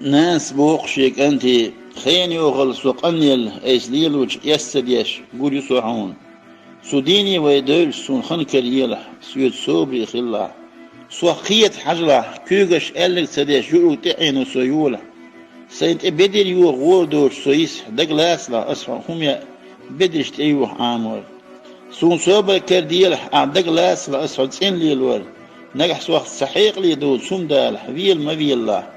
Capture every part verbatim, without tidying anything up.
Нанас боху шен кӀанте: «Хенан йохалла со къанъелла, айса лелочу эс ца деш, гур ю со хьуна. Цу дийне вай девлча, суна хан караелахь, соьца собаре хилалахь. Сох кхета хьажалахь, куьйгаш аьлларг ца деш, юург тӀе Ӏено со йолахь. Сайна тӀе бедар йоха гӀора доцуш со йиса, дагалацалахь, ас хьуна хӀума яа бедарш тӀеюха Ӏамор. Суна собар караделахь, ахь дагалацалахь, ас хьо цӀена лелор. Нагахь сох ца хьекъале доцу хӀума далахь, вела ма велалахь.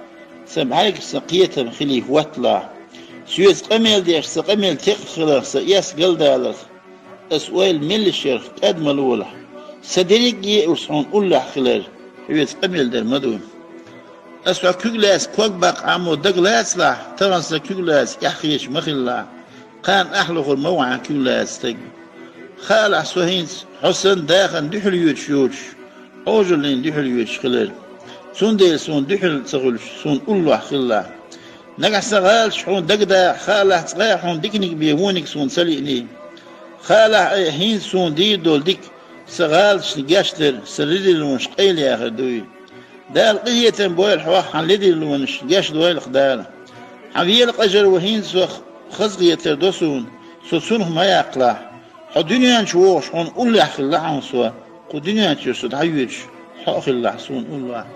Сан бӀаьргаш сан кхетам хилий хӀотталахь. Соьца къамел деш, сан къамел текхна хиларх, сан эс галдаларх, ас ойла меллиш ярх кӀад ма лолахь. Сан дерриг а уьш хьуна уллохь хилар, хьоьца къамел дар ма ду. Ас хьо куьг лаьцна ког баккха Ӏамо дагалацалахь, тахана сан куьг лаьцна эхь хеташ ма хилалахь. Кхана ахь лохур ма ву хьан куьг лаьцна стаг. Хаалахь со хӀинца, хьо санна дахарна дуьхьал йоьдуш йоцуш, Ӏожаллина дуьхьал йоьдуш хилар. Цундела суна дуьхьал ца хуьлуш, суна уллохь хилалахь. Нагахь сан гӀалаташ хьуна дагадахьа, хаалахь цкъа а хьуна диканиг бен вониг суна ца лиъний. Хаалахь айхьа хӀинца суна дийр долу дика, сан гӀалаташна гечдар, сан ледарлонаш къайлаяхар дуй. Дала къинхетам бойла хьох, хьан ледарлонаш гечдойла-кх Дала. Хьан вела къажар ву хӀинца сох хазахетар до суна, со цунах ма яккхалахь. Хьо дуьнен чу вогӀуш хьуна уллохь хилла хьуна со, кху дуьнен чуьра со дӀайоьдуш хьо а хилалахь суна уллохь.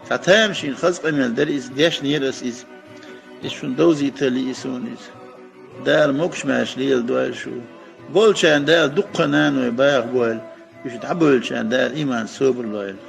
Цхьа тамашийна хаза къамел дара иза, дешнера ас иза. Иза шуна довзийталли и суна иза. Дала могуш-маьрша леладойла шу. Болчарна Дала дуккха наной баха бойла, уьш дӀабевллачарна Дала иман, собар лойла.